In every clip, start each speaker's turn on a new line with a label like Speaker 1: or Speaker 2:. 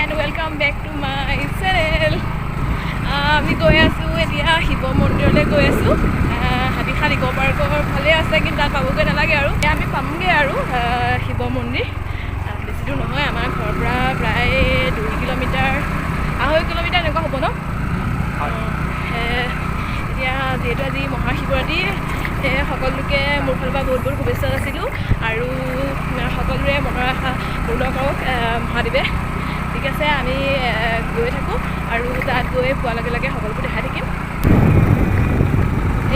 Speaker 1: And welcome back to my channel. আমি গৈ আছোঁ এতিয়া শিৱ মন্দিৰলৈ গৈ আছোঁ। হাতীশাল ইক' পাৰ্কৰ ফালে আছে, কিন্তু তাত পাবগৈ নালাগে আৰু এতিয়া আমি পামগৈ আৰু শিৱ মন্দিৰ। বেছি দূৰ নহয়, আমাৰ ঘৰৰ পৰা প্ৰায় 2 কিলোমিটাৰ, 2.5 কিলোমিটাৰ এনেকুৱা হ'ব ন। এতিয়া যিহেতু আজি মহাশিৱৰাত্ৰি, সেয়ে সকলোকে মোৰ ফালৰ পৰা বহুত বহুত শুভেচ্ছা যাচিলোঁ আৰু সকলোৰে মনৰ আশা পূৰ্ণ কৰক মহাদেৱে। ঠিক আছে, আমি গৈ থাকোঁ আৰু তাত গৈ পোৱাৰ লগে লগে সকলোবোৰ দেখাই থাকিম।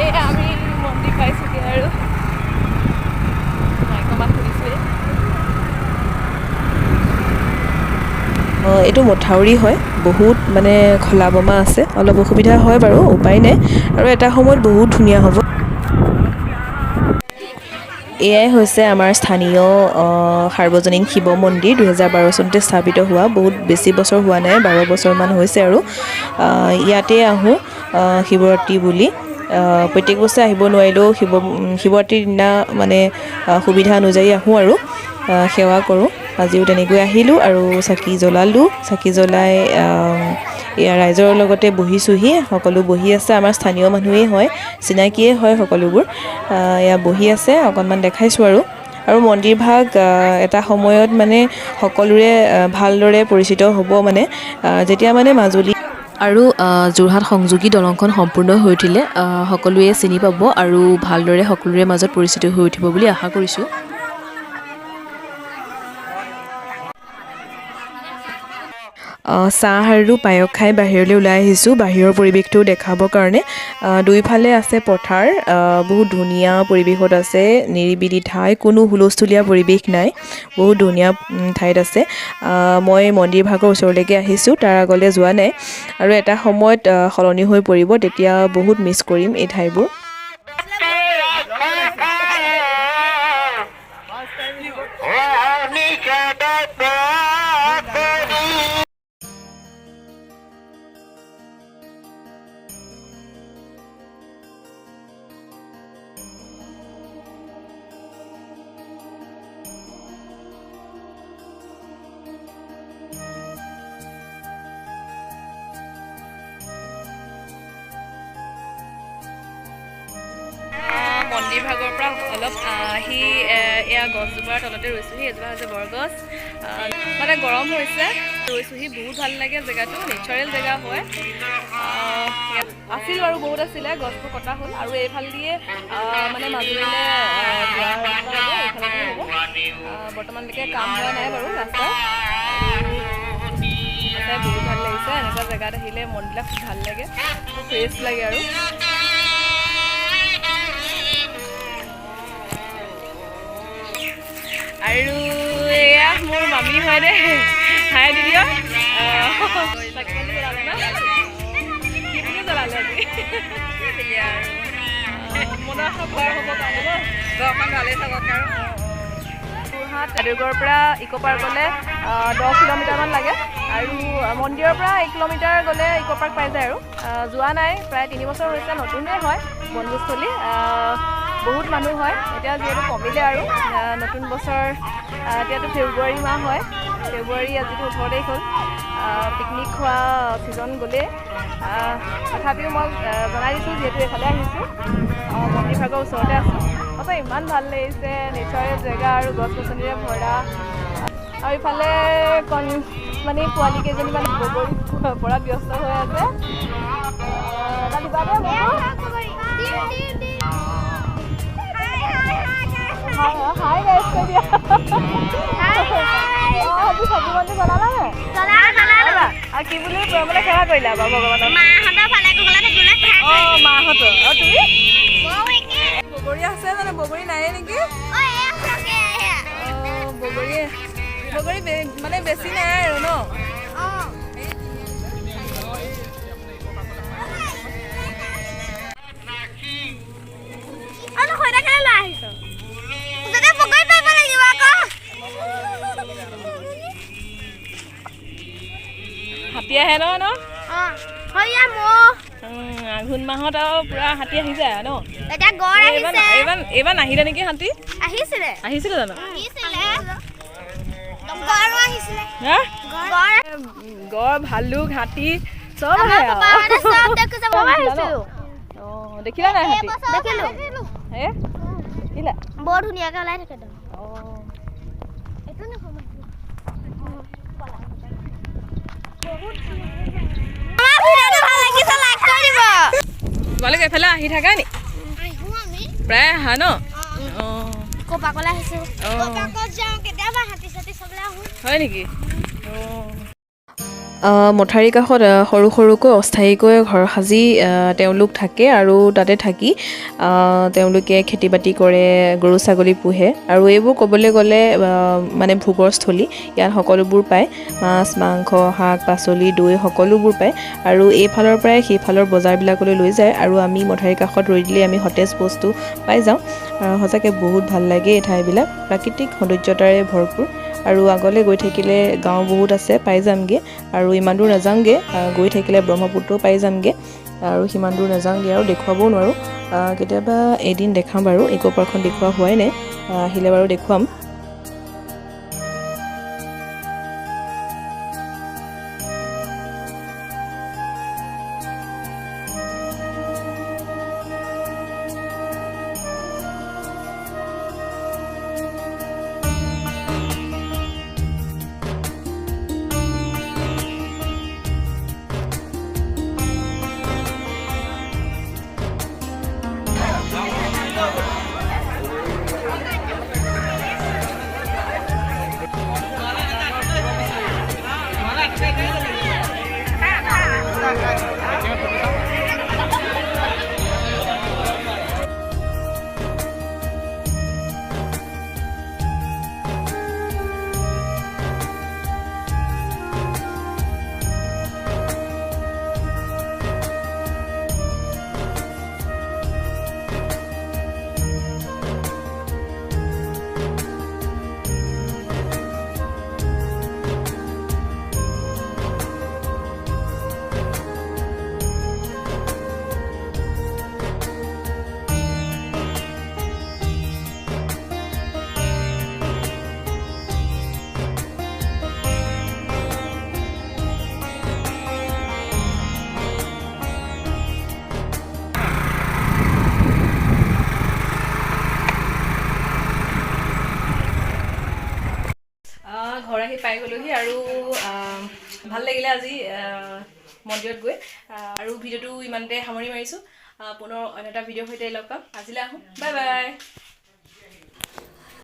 Speaker 1: এই আমি মন্দিৰ পাইছোঁগৈ আৰু মাইকৰ মাত শুনিছোঁৱেই।
Speaker 2: এইটো মথাউৰি হয়, বহুত মানে খলা বমা আছে, অলপ অসুবিধা হয় বাৰু, উপায় নাই আৰু এটা সময়ত বহুত ধুনীয়া হ'ব। এয়াই হৈছে আমাৰ স্থানীয় সাৰ্বজনীন শিৱ মন্দিৰ। 2012 চনতে স্থাপিত হোৱা, বহুত বেছি বছৰ হোৱা নাই, 12 বছৰমান হৈছে আৰু ইয়াতে আহোঁ শিৱৰাত্ৰি বুলি। প্ৰত্যেক বছৰে আহিব নোৱাৰিলেও শিৱৰাত্ৰিৰ দিনা মানে সুবিধা অনুযায়ী আহোঁ আৰু সেৱা কৰোঁ। আজিও তেনেকৈ আহিলোঁ আৰু চাকি জ্বলালোঁ। চাকি জ্বলাই এয়া ৰাইজৰ লগতে বহিছোঁহি। সকলো বহি আছে, আমাৰ স্থানীয় মানুহেই হয়, চিনাকিয়ে হয় সকলোবোৰ। এয়া বহি আছে, অকণমান দেখাইছোঁ আৰু আৰু মন্দিৰভাগ এটা সময়ত মানে সকলোৰে ভালদৰে পৰিচিত হ'ব, মানে যেতিয়া মানে মাজুলী আৰু যোৰহাট সংযোগী দলংখন সম্পূৰ্ণ হৈ উঠিলে সকলোৱে চিনি পাব আৰু ভালদৰে সকলোৰে মাজত পৰিচিত হৈ উঠিব বুলি আশা কৰিছোঁ। চাহ আৰু পায়স খাই বাহিৰলৈ ওলাই আহিছোঁ, বাহিৰৰ পৰিৱেশটো দেখাবৰ কাৰণে। দুইফালে আছে পথাৰ। বহুত ধুনীয়া পৰিৱেশত আছে, নিৰিবিলি ঠাই, কোনো হুলস্থুলীয়া পৰিৱেশ নাই, বহুত ধুনীয়া ঠাইত আছে। মই মন্দিৰ ভাগৰ ওচৰলৈকে আহিছোঁ, তাৰ আগলৈ যোৱা নাই আৰু এটা সময়ত সলনি হৈ পৰিব, তেতিয়া বহুত মিছ কৰিম এই ঠাইবোৰ।
Speaker 1: মন্দিৰ ভাগৰ পৰা অলপ আহি এয়া গছজোপাৰ তলতে ৰৈছোঁহি। এজোপা হৈছে বৰগছ। মানে গৰম হৈছে, ৰৈছোঁহি। বহুত ভাল লাগে জেগাটো, নেচাৰেল জেগা হয়। ইয়াত আছিল বাৰু, বহুত আছিলে, গছবোৰ কটা হ'ল আৰু এইফালেদিয়ে মানে মাজুলীলৈ যোৱা ৰাস্তা হ'ব, এইফালেদি হ'ব। বৰ্তমানলৈকে কাম হোৱা নাই বাৰু ৰাস্তা। সঁচাই বহুত ভাল লাগিছে। এনেকুৱা জেগাত আহিলে মনবিলাক খুব ভাল লাগে, খুব ফ্ৰেছ লাগে আৰু আৰু এয়া মোৰ মামী হয় দেই। হাই দিদি। চাকি বন্তি জ্বলালে ন? কি বুলি জ্বলালে আজি? মনৰ আশা পূৰ হ'ব কাৰণে ন।
Speaker 3: ঘৰখন ভালেই থাকক আৰু।
Speaker 1: যোৰহাট আদুৰ্গৰ পৰা ইক' পাৰ্কলৈ 10 কিলোমিটাৰমান লাগে আৰু মন্দিৰৰ পৰা 1 কিলোমিটাৰ গ'লে ইক' পাৰ্ক পাই যায়। আৰু যোৱা নাই প্ৰায় 3 বছৰ হৈছে। নতুনেই হয় বনভোজস্থলী, বহুত মানুহ হয়। এতিয়া যিহেতু কমিলে আৰু নতুন বছৰ, এতিয়াতো ফেব্ৰুৱাৰী মাহ হয়, ফেব্ৰুৱাৰী আজিতো 18 তাৰিখ হ'ল, পিকনিক খোৱা ছিজন গ'লেই। তথাপিও মই জনাই দিছোঁ, যিহেতু এইফালে আহিছোঁ, মন্দিৰ ভাগৰ ওচৰতে আছোঁ। সঁচা ইমান ভাল লাগিছে, নেচাৰেল জেগা আৰু গছ গছনিৰে ভৰা। আৰু ইফালে কণ মানে পোৱালি কেইজনীমান বগৰী পৰাত ব্যস্ত হৈ আছে। এটা দিবা দেই মোকো। হাই হাই গাইছ কৈ দিয়া। অঁ, আজি চাকি বন্তি জ্বলালা নে? আৰু কি বুলি মানে সেৱা কৰিলা বাৰু ভগৱানক? অঁ, মাহঁতৰ আৰু তুমি? বগৰী আছে জানো? বগৰী নায়ে নেকি? অঁ, বগৰী বগৰী মানে বেছি নাই আৰু ন। হাতী আহে নহয় ন? আঘোণ মাহত আৰু পুৰা হাতী আহি যায় ন।
Speaker 4: এতিয়া গড়
Speaker 1: এইবাৰ
Speaker 4: আহিছে।
Speaker 1: এইবাৰ নাহিলে নেকি হাতী?
Speaker 4: আহিছিলে।
Speaker 1: আহিছিলে জানো?
Speaker 4: আহিছিলে। গড়ো আহিছিলে।
Speaker 1: হা?
Speaker 4: গড়।
Speaker 1: গড়, ভালুক, হাতী চব আহে আৰু।
Speaker 4: পাপাহঁতে চব দেখি যাব।
Speaker 1: অঁ, দেখিলা নাই হাতী?
Speaker 4: দেখিলো।
Speaker 1: হে, দেখিলা?
Speaker 4: বৰ ধুনীয়াকে ওলাই থাকে একদম।
Speaker 1: অঁ।
Speaker 4: এইটো নোসোমাই। ভিডিঅ'টো ভাল লাগিছে, লাইক কৰি দিব।
Speaker 1: তোমালোক এইফালে আহি থাকা নি?
Speaker 4: আহোঁ আমি।
Speaker 1: প্ৰায় আহা ন? অঁ।
Speaker 4: কপাকলৈ আহিছোঁ।
Speaker 1: অঁ।
Speaker 4: কপাকত যাওঁ কেতিয়াবা, হাতী চাতী চাবলৈ আহোঁ।
Speaker 1: হয় নেকি? অঁ।
Speaker 2: মথাউৰি কাষত সৰু সৰুকৈ অস্থায়ীকৈ ঘৰ সাজি তেওঁলোক থাকে আৰু তাতে থাকি তেওঁলোকে খেতি বাতি কৰে, গৰু ছাগলী পোহে। আৰু এইবোৰ ক'বলৈ গ'লে মানে ভোগৰ স্থলী। ইয়াত সকলোবোৰ পায়, মাছ, মাংস, শাক পাচলি, দৈ সকলোবোৰ পায়। আৰু এইফালৰ পৰাই সেইফালৰ বজাৰবিলাকলৈ লৈ যায় আৰু আমি মথাউৰি কাষত ৰৈ দিলেই আমি সতেজ বস্তু পাই যাওঁ। সঁচাকৈ বহুত ভাল লাগে এই ঠাইবিলাক, প্ৰাকৃতিক সৌন্দৰ্যতাৰে ভৰপূৰ। আৰু আগলৈ গৈ থাকিলে গাঁও বহুত আছে, পাই যামগৈ। আৰু ইমান দূৰ নাযাওঁগৈ, গৈ থাকিলে ব্ৰহ্মপুত্ৰও পাই যামগৈ। আৰু সিমান দূৰ নাযাওঁগৈ আৰু দেখুৱাবও নোৱাৰোঁ। কেতিয়াবা এদিন দেখাম বাৰু, ইক' পাৰ্কখন দেখুওৱা হোৱাই নাই, আহিলে বাৰু দেখুৱাম।
Speaker 1: ঘৰ আহি পাই গ'লোহি আৰু ভাল লাগিলে আজি মন্দিৰত গৈ। আৰু ভিডিঅ'টো ইমানতে সামৰণি মাৰিছোঁ। পুনৰ অন্য এটা ভিডিঅ'ৰ সৈতে লগ পাম। আজিলৈ আহোঁ, বাই বাই।